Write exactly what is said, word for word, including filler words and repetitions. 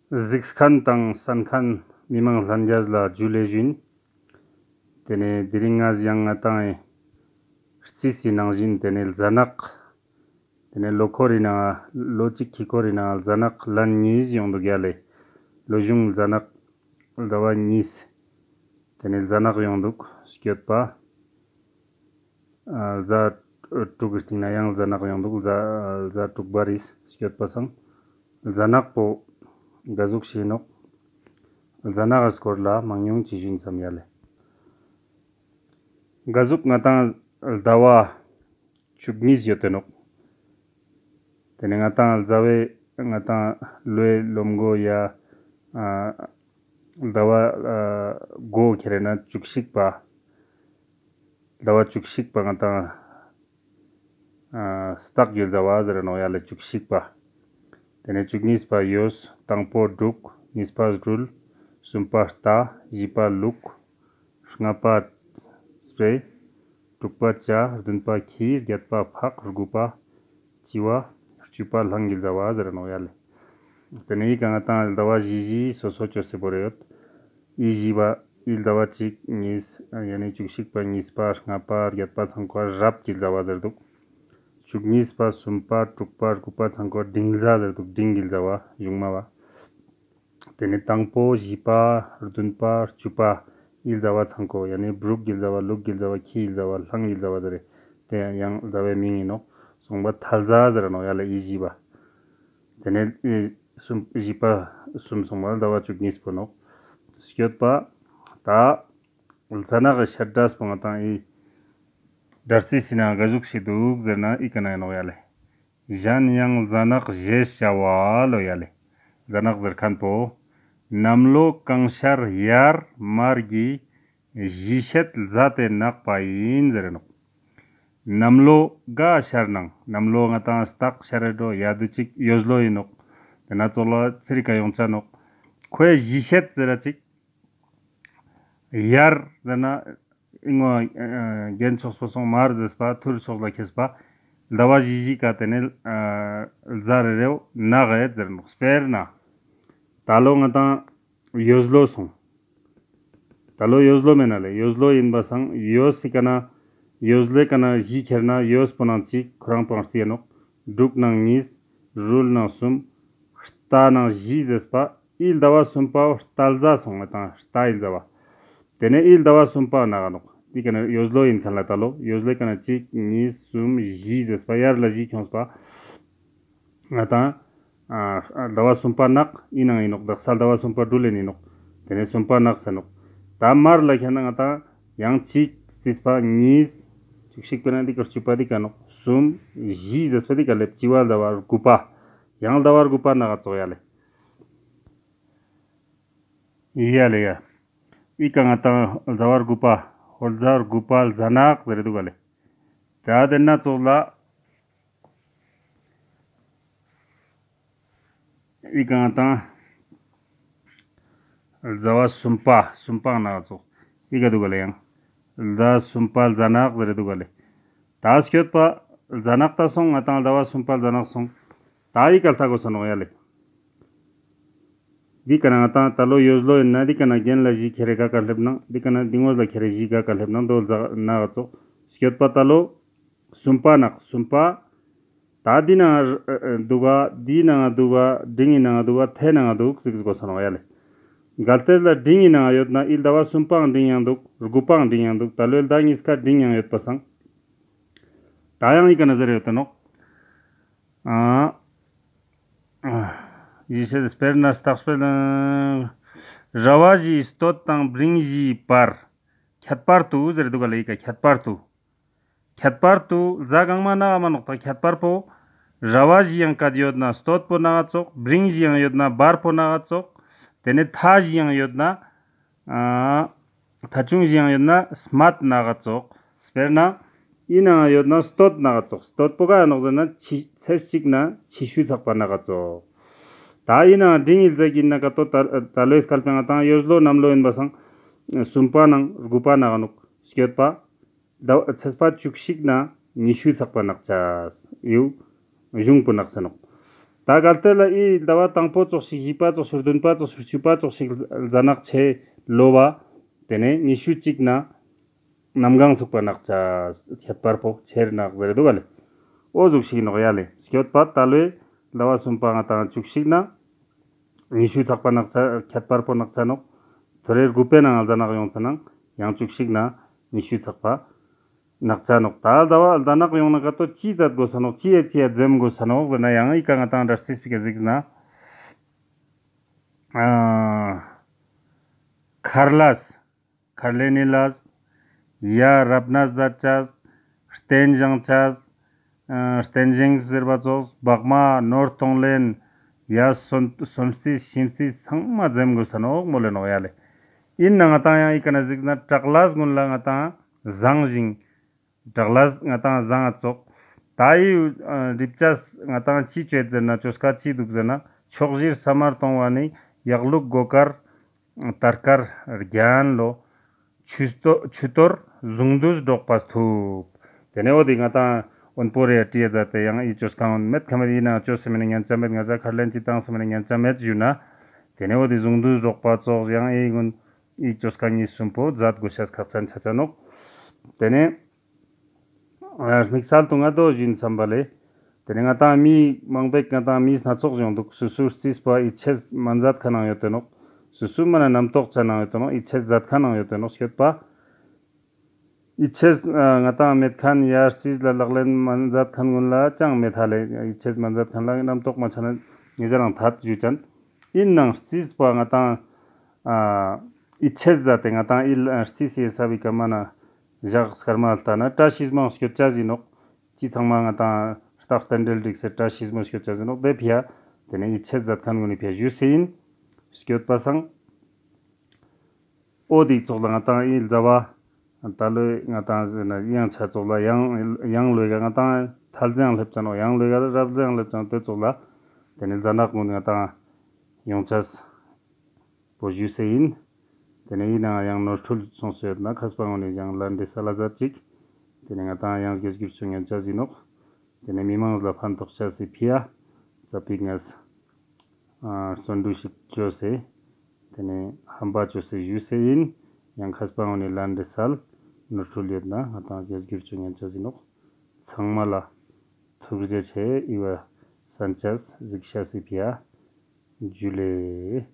གཟིགས་མཁན་དང་གསན་མཁན་མི་མང་ལྷན་རྒྱས་ལ་ཇུ་ལེ་ཞུ་ཡིན། ཏེ་ནེ་དེ་རིང་ང་ཡང་ང་ཏང་རྩིས་སི་ནང་བཞིན་ཏེ་ནེ་ཟླ་ནག་ཏེ་ནེ་ལོ་འཁོར་རི་ནང་ལོ་གཅིག་གི་འཁོར་རི་ནང་ཟླ་ནག་ལན་གཉིས་ཡོང་འདུག་ཡ་ལེ། ལོ་གཞུང་ཟླ་ནག་ཟླ་བ་གཉིས། ཏེ་ནེ་ཟླ་ནག་ཡོང་འདུག་སྐྱོད་པ། ཨ་ཟླ་དྲུག་གི་སྟེང་ན་ཡང་ཟླ་ནག་ཡོང་འདུག་ཟླ་ཟླ་དྲུག་པ་རེད་སྐྱོད་པ་སང་། ཟླ་ནག་པོ་ག་ཟུག་ཞིག་ནོག་ཟླ་ནག་གི་སྐོར་ལ་མང་ཉུང་ཅིག་ཞུ་ཡིན་བསམ་ཡ་ལེ། ག་ཟུག་ང་ཏང་ཟླ་བ་བཅུ་གཉིས་ཡོད་དེ་ནོག་ཏེ་ནེ་ང་ཏང་ཟླ་བའི་ང་ཏང་ལོའི་ལོ་མགོ་ཡ་ཨ་ཟླ་བ་ཨ་མགོ་ཁྱེར་ན་བཅུ་གཅིག་པ། ཟླ་བ་བཅུ་གཅིག་པ་ང་ཏང་ཨ་སྟག་གི་ཟླ་བ་ཟེར་ནོག་ཡ་ལེ། བཅུ་གཅིག་པ། ཏེ་ནེ་བཅུ་གཉིས་པ་ཡོས། དང་པོ་འབྲུག་གཉིས་པ་སྦྲུལ། གསུམ་པ་རྟ། བཞི་པ་ལུག་ལྔ་པ་སྤྲེལ། དྲུག་པ་བྱ། བདུན་པ་ཁྱི། བརྒྱད་པ་ཕག་དགུ་པ་བྱི་བ། བཅུ་པ་གླང་གི་ཟླ་བ་ཟེར་ནོག་ཡ་ལེ། ཏེ་ནེ་ཡི་གེ་ང་ཏང་ཟླ་བ་བཞི་བཞི་སོ་སོ་ཅོས་སེ་བོར་ཡོད། ཡི་བཞི་བ་ཡི་ཟླ་བ་གཅིག་གཉིས་ཡ་ནི་བཅུ་གཅིག་པ་གཉིས་པ་ལྔ་པ་བརྒྱད་པ་ཚང་ཀ་རབ་ཀྱི་ཟླ་བ་ཟེར་འདུག་བཅུ་གཉིས་པ་གསུམ་པ་དྲུག་པ་དགུ་པ་ཚང་ཀ་འབྲིང་ཟླ་ཟེར་འདུག་འབྲིང་གི་ཟླ་བ་གཞུང་མ་བ། ཏེ་ནེ་དང་པོ་བཞི་པ་བདུན་པ་བཅུ་པ་ཡི་ཟླ་བ་ཚང་ཀ་ཡ་ནི་འབྲུག་གི་ཟླ་བ་ལུག་གི་ཟླ་བ་ཁྱི་ཡི་ཟླ་བ་གླང་གི་ཟླ་བ་ཟེར་རེ། ཏེ་ཡང་ཟླ་བའི་མིང་ཡིན་ནོག་སོང་པ་ཐ་ཟླ་ཟེར་ནོག་ཡ་ལེ་ཡི་བཞི་བ། ཏེ་ནེ་ཨེ་གསུམ་བཞི་པ་གསུམ་སོང་པ་ཟླ་བ་བཅུ་གཉིས་པོ་ནོག་སྐྱོད་པ། ད་ཟླ་ནག་གི་ཤད་སྒྲ་སྤོ་ང་ཏང་ཡི་སྒྲ་རྩིས་སི་ནང་ག་ཟུག་ཞིག་འདུག་ཟེར་ན་ཡི་གེ་ན་ཡིན་ནོག་ཡ་ལེ། གཞན་ཡང་ཟླ་ནག་ཞེས་བྱ་བ་ལོ་ཡ་ལེ། ཟླ་ནག་ཟེར་མཁན་པོ་གནམ་ལོ་གང་ཤར་ཡར་མར་གྱི་བཞི་ཤད་ཟླ་སྟེ་ནག་པ་ཡིན་ཟེར་ནོག་གནམ་ལོ་ག་ཤར་ནང་གནམ་ལོ་ང་ཏང་སྟག་ཤར་རེ་འགྲོ་ཡ་དུ་ཅིག་ཡོས་ལོ་ཡིན་ནོག་ཏེ་ན་ཙོགས་ལ་ཚིར་ཀ་ཡོང་ཆ་ནོག་ཁོའི་བཞི་ཤད་ཟེར་ར་ཅིག་ཡར་ཟེར་ན་ཨིན་ངོ་རྒྱན་ཕྱོགས་པོ་སོང་མར་ཟེར་པ་ཐུར་ཕྱོགས་ལ་ཁེས་པ་ཟླ་བ་བཞི་བཞི་ཀ་ཏེ་ནེ་ཟླ་རེ་རེའོ་ནག་ཨེ་ཟེར་ནོག་སྤེར་ན་ད་ལོ་ང་ཏང་ཡོས་ལོ་སོང་། ད་ལོ་ཡོས་ལོ་མེད་ན་ལེ་ཡོས་ལོ་ཡིན་པ་སང་ཡོས་སི་ཀ་ན་ཡོས་ལོའི་ཀ་ན་བཞི་ཁྱེར་ན་ཡོས་པོ་ནང་གཅིག་ཁོ་རང་པང་རྩི་ཡ་ནོག་འབྲུག་ནང་གཉིས། རུལ་ནང་གསུམ། རྟ་ནང་བཞི་ཟེར་པ་ཨི་ཟླ་བ་གསུམ་པའོ་རྟ་ཟླ་སོང་ང་ཏང་རྟ་ཨི་ཟླ་བ། ཏེ་ནེ་ཨི་ཟླ་བ་གསུམ་པ་ནག་ནོག་འདི་ཀ་ན་ཡོས་ལོ་ཡིན་མཁན་ལ་ད་ལོ་ཡོས་ལོའི་ཀ་ན་གཅིག་གཉིས་གསུམ་བཞི་ཟེར་པ་ཡར་ལ་བཞི་ཁྱོངས་པ། ང་ཏང་ཨ་ཟླ་བ་གསུམ་པ་ནག་ཨིན་ནང་ཨིན་ནོག་དག་ས་ཟླ་བ་གསུམ་པ་འབྲུ་ལེན་ཨིན་ནོག་ཏེ་ནེ་གསུམ་པ་ནག་ཟེར་ནོག་ད་མར་ལ་ཁྱེར་ན་ང་ཏང་ཡང་གཅིག་རྩིས་པ་གཉིས། བཅུ་གཅིག་པ་ན་འདི་ཀ་བཅུ་པ་འདི་ཀ་ནོག་གསུམ་བཞི་ཟེར་པ་འདི་ཀ་ལེབ་བྱི་བ་ཟླ་བ་དགུ་པ། ཡང་ཟླ་བ་དགུ་པ་ནག་ཙོགས་ཡ་ལེ། ཡ་ལེ་ཡ། ཨི་ཀ་ང་ཏང་ཟླ་བ་དགུ་པ་ཧོར་ཟླ་དགུ་པ་ཟླ་ནག་ཟེར་རེ་འདུག་ག་ལེ། ད་དེ་ན་ཙོགས་ལ་ཨི་ཀ་ང་ཏང་ཟླ་བ་གསུམ་པ་གསུམ་པ་ནག་ཙོགས་ཨི་ཀ་འདུག་ག་ལེ། ཡང་ཟླ་གསུམ་པ་ཟླ་ནག་ཟེར་རེ་འདུག་ག་ལེ། ད་སྐྱོད་པ་ཟླ་ནག་ད་སོང་ང་ཏང་ཟླ་བ་གསུམ་པ་ཟླ་ནག་སོང་། ད་ཨི་ཀ་ལྟ་དགོས་ས་ནོག་ཡ་ལེ། འདི་ཀ་ན་ང་ཏང་ད་ལོ་ཡོས་ལོ་ཡིན་ན་འདི་ཀ་ན་རྒྱན་ལ་བཞི་ཁྱེར་རེ་ག་ཀ་སླེབ་ནང་འདི་ཀ་ན་འདི་ངོས་ལ་ཁྱེར་རེ་བཞི་ག་ཀ་སླེབ་ནང་དོ་ཟླ་ནག་ཙོགས་སྐྱོད་པ་ད་ལོ་གསུམ་པ་ནག་གསུམ་པ། ད་འདི་ནང་འདུག་ག་འདི་ནང་འདུག་ག་འབྲིང་ངི་ནང་འདུག་ག་ཐའི་ནང་འདུག་ཟེར་དགོས་ས་ནོག་ཡ་ལེ། གལ་ཏེ་ལ་འབྲིང་ངི་ནང་ཡོད་ན་ཨི་ཟླ་བ་གསུམ་པའང་འབྲིང་ཡང་འདུག་དགུ་པའང་འབྲིང་ཡང་འདུག་ད་ལོའི་ཟླ་གཉིས་ཀ་འབྲིང་ཡང་ཡོད་པ་སང་། ད་ཡང་ཨི་ཀ་ན་ཟེར་ཡོད་དེ་ནོག་ཨ། ཨ། ཡེ་ཤེས་དཔེར་ན་སྟག་སྤེལ། ར་བ་བཞིའི་སྟོད་དང་འབྲིང་བཞིའི་བར། ཁྱད་པར་དུ་ཟེར་འདུག་ག་ལེ་ཡི་གེ་ཁྱད་པར་དུ། ཁྱད་པར་དུ་ཟླ་གང་མ་ནག་མ་ནོག་ད་ཁྱད་པར་པོ། ར་བ་བཞི་ཡང་ཀ་ཡོད་ན་སྟོད་པོ་ནག་ཙོགས། འབྲིང་བཞི་ཡང་ཡོད་ན་བར་པོ་ནག་ཙོགས། དེ་ནས་ཐ་བཞི་ཡང་ཡོད་ན། ཨ། ཐ་ཆུང་བཞི་ཡང་ཡོད་ན་སྨད་ནག་ཙོགས། དཔེར་ན། ཨི་ནང་ཡོད་ན་སྟོད་ནག་ཙོགས། སྟོད་པོ་ག་ནོག་ཟེར་ན་ཕྱི་ཚེས་གཅིག་ན་ཕྱི་ཤུ་ཚག་པ་ནག་ཙོགས། ད་ཨི་ནང་འབྲིང་ཡིལ་ཟེར་གྱི་ན་ཀ་ཏོ་ད་ལོའི་སྐལ་པའང་ད་ཡོས་ལོ་གནམ་ལོ་ཡིན་པ་སང་། གསུམ་པ་ནང་དགུ་པ་ནག་ནོག་སྐྱོད་པ། ད་ཚེས་པ་བཅུ་གཅིག་ན་ཉི་ཤུ་ཚག་པ་ནག་ཅེས་ཡོད། གཞུང་པོ་ནག་ཟེར་ནོག་ད་གལ་ཏེ་ལ་ཨི་ཟླ་བ་དང་པོ་ཙོགས་ཤིག་བཞི་པ་ཙོགས་ཤིག་བདུན་པ་ཙོགས་ཤིག་བཅུ་པ་ཙོགས་ཤིག་ཟླ་ནག་ཆེ་ལོ་བ། དེ་ནས་ཉི་ཤུ་གཅིག་ན་གནམ་གང་ཚུགས་པ་ནག་ཆ་ཁྱད་པར་པོ་ཆེར་ནག་ཟེར་འདུག་ག་ལེ། འོ་ཟུག་ཤིག་ནོག་ཡ་ལེ། སྐྱོད་པ་ད་ལོའི་ཟླ་བ་གསུམ་པ་ང་ཏང་བཅུ་གཅིག་ན་ཉི་ཤུ་ཚག་པ་ནག་ཆ་ཁྱད་པར་པོ་ནག་ཆ་ནོག། ཐོ་རེ་དགུ་པའི་ནང་ང་ཟླ་ནག་ཡོང་ཚེ་ནང་ཡང་བཅུ་གཅིག་ན་ཉི་ཤུ་ཚག་པ་ནག་ཆ་ནོག། ད་ཟླ་བ་ཟླ་ནག་ཡོང་ན་ག་ཏོ་ཅི་མཛད་དགོས་ས་ནོག། ཅི་ཡ་ཅི་ཡ་འཛེམ་དགོས་ས་ནོག་ཟེར་ན་ཡང་ཨི་ཀ་ང་ཏང་འདྲ་སིས་པི་ཀ་གཟིགས་ན། ཨ་མཁར་ལས། མཁར་ལས་ནི་ལས། ཡ་རབ་གནས་མཛད་ཅས། རྟེན་བཞེངས་ཅས། ཨ་རྟེན་བཞེངས་ཟེར་བ་ཙོགས་བག་མ་ནོར་གཏོང་ལེན། ཡ་གསོན་གསོན་རྩིས་ཤིང་རྩིས་ཚང་མ་འཛེམ་དགོས་ས་ནོག་མོལ་ལེ་ནོག་ཡ་ལེ། ཨིན་ན་ང་ཏང་ཡང་ཨི་ཀ་ན་གཟིགས་ན་བྲག་ལས་ཀུན་ལ་ང་ཏང་བཟང་ཞིང་། བྲག་ལས་ང་ཏང་བཟང་ང་ཙོགས། ད་ཨི་རིབ་ཅས་ང་ཏང་ཅི་ཅོས་ཟེར་ན་ཅོ་སྐད་ཅི་འདུག་ཟེར་ན། ཕྱོགས་བཞིར་ས་དམར་གཏོང་བ་ནི་ཡག་ལུགས་སྒོ་དཀར་དར་དཀར་རྒྱན་ལོ། ཆུ་གཏོར་ཆུ་གཏོར་གཟུངས་འདུས་སྒྲོག་པ་ཐུབ། དེ་ནས་འོ་དེ་ང་ཏང་དབོན་པོ་རེ་ཡ་བྲིས་ཡ་མཛད་དེ་ཡང་ཨི་ཅོ་སྐད་མེད་ཁ་མེད་ཨིན་ན་ཅོ་སེ་མེད་ན་ཉན་ཅ་མེད། ང་ཅ་མཁར་ལེན་ཅི་བཏང་སེ་མེད་ན་ཉན་ཅ་མེད་ཞུ་ན། དེ་ནས་འོ་དེ་གཟུངས་འདུས་སྒྲོག་པ་ཙོགས་ཡང་ཨི་ཀུན་ཨི་ཅོ་སྐད་གཉིས་གསུམ་པོ་མཛད་དགོས་ཤེས་ཁག་ཅན་ཆ་ཆ་ནོག། དེ་ནས་དམིགས་བསལ་དུ་ང་དོ་བཞིན་བསམ་པ་ལས། དེ་ནས་ང་ཏང་མི་མང་པོས་ང་ཏང་མི་སྣ་ཚོགས་ཡོང་འདུག། སུ་སུ་རྩིས་པ་ཡིད་ཆེས་མ་མཛད་མཁན་ནང་ཡོད་དེ་ནོག། སུ་སུ་མ་ན་རྣམ་རྟོག་ཅན་ནང་ཡོད་དེ་ནོག། ཡིད་ཆེས་མཛད་མཁན་ནང་ཡོད་དེ་ནོག། སྐྱོད་པ། ཡིད་ཆེས་ཨ་ང་ཏང་མེད་མཁན་ཡ་རྩིས་ལ་ལག་ལེན་མ་མཛད་མཁན་ཀུན་ལ་ཅང་མེད་ཧ་ལེ། ཡིད་ཆེས་མ་མཛད་མཁན་ལ་རྣམ་རྟོག་མ་ཆ་ན་ངེད་ཅག་རང་ཐད་ཞུ་ཅན། ཨིན་ནང་རྩིས་པ་ང་ཏང་ཨ་ཡིད་ཆེས་མཛད་དེ་ང་ཏང་ཨི་ལ་རྩིས་སི་ས་བི་ཀ་མ་ན་ཞག་སྐར་མ་ལྟ་ན་བཀྲ་ཤིས་མ་སྐྱོད་ཅ་ཟིན་ནོག། ཅི་ཚང་མ་ང་ཏང་རྟགས་རྟེན་འབྲེལ་སྒྲིག་སེ་བཀྲ་ཤིས་མ་སྐྱོད་ཅ་ཟིན་ནོག། དེ་ཕི་ཡ་དེ་ནས་ཡིད་ཆེས་མཛད་མཁན་ཀུན་ནི་ཕི་ཡ་ཞུ་སེ་ཡིན། སྐྱོད་པ་སང་། འོ་དེ་ཙོགས་ལ་ང་ཏང་ཨི་ཟླ་བ་ད་ལོའི་ང་ཏང་ཟེར་ན་དབྱངས་ཆ་ཙོགས་ལ་ཡང་ཡང་ལོའི་ག་ང་ཏང་ཐལ་ཟེར་ཡང་སླེབས་ཅ་ནོག། ཡང་ལོའི་ག་རབ་ཟེར་ཡང་སླེབས་ཅ་ནོག། དེ་ཙོགས་ལ་དེ་ནས་ཟླ་ནག་ཀུན་ང་ཏང་ཡོང་ཅས་པོ་ཞུ་སེ་ཡིན། དེ་ནས་ཡིན་ནའང་ཡང་ནོར་འཁྲུལ་སོང་སེ་ཡོད་ན་མཁས་པ་ངོ་ནས་ཡང་ལན་འདྲི་ས་ལ་ཟ་ཅིག། དེ་ནས་ང་ཏང་ཡང་སྒེར་སྒྱུར་ཆུང་ངན་ཅ་ཟིན་ནོག། དེ་ནས་མི་མང་ལ་ཕན་ཐོགས་ཅས་སི་ཕི་ཡ་ཙ་པིག་ངས་ཨ་བརྩོན་འགྲུས་ཤིག་བཅོས་སེ། དེ་ནས་ཧམ་པ་བཅོས་སེ་ཞུས་སེ་ཡིན། ཡང་མཁས་པ་ངོ་ནས་ལན་འདྲི་སལ། ནོར་འཁྲུལ་ཡོད་ན་ང་ཏང་སྒེར་སྒྱུར་ཆུང་ངན་ཅ་ཟིན་ནོག། ཚང་མ་ལ་ཐུགས་རྗེ་ཆེ། ཨི་བ་སན་ཅས་གཟིགས་ཤ་སི་ཕི་ཡ་ཇུ་ལེ།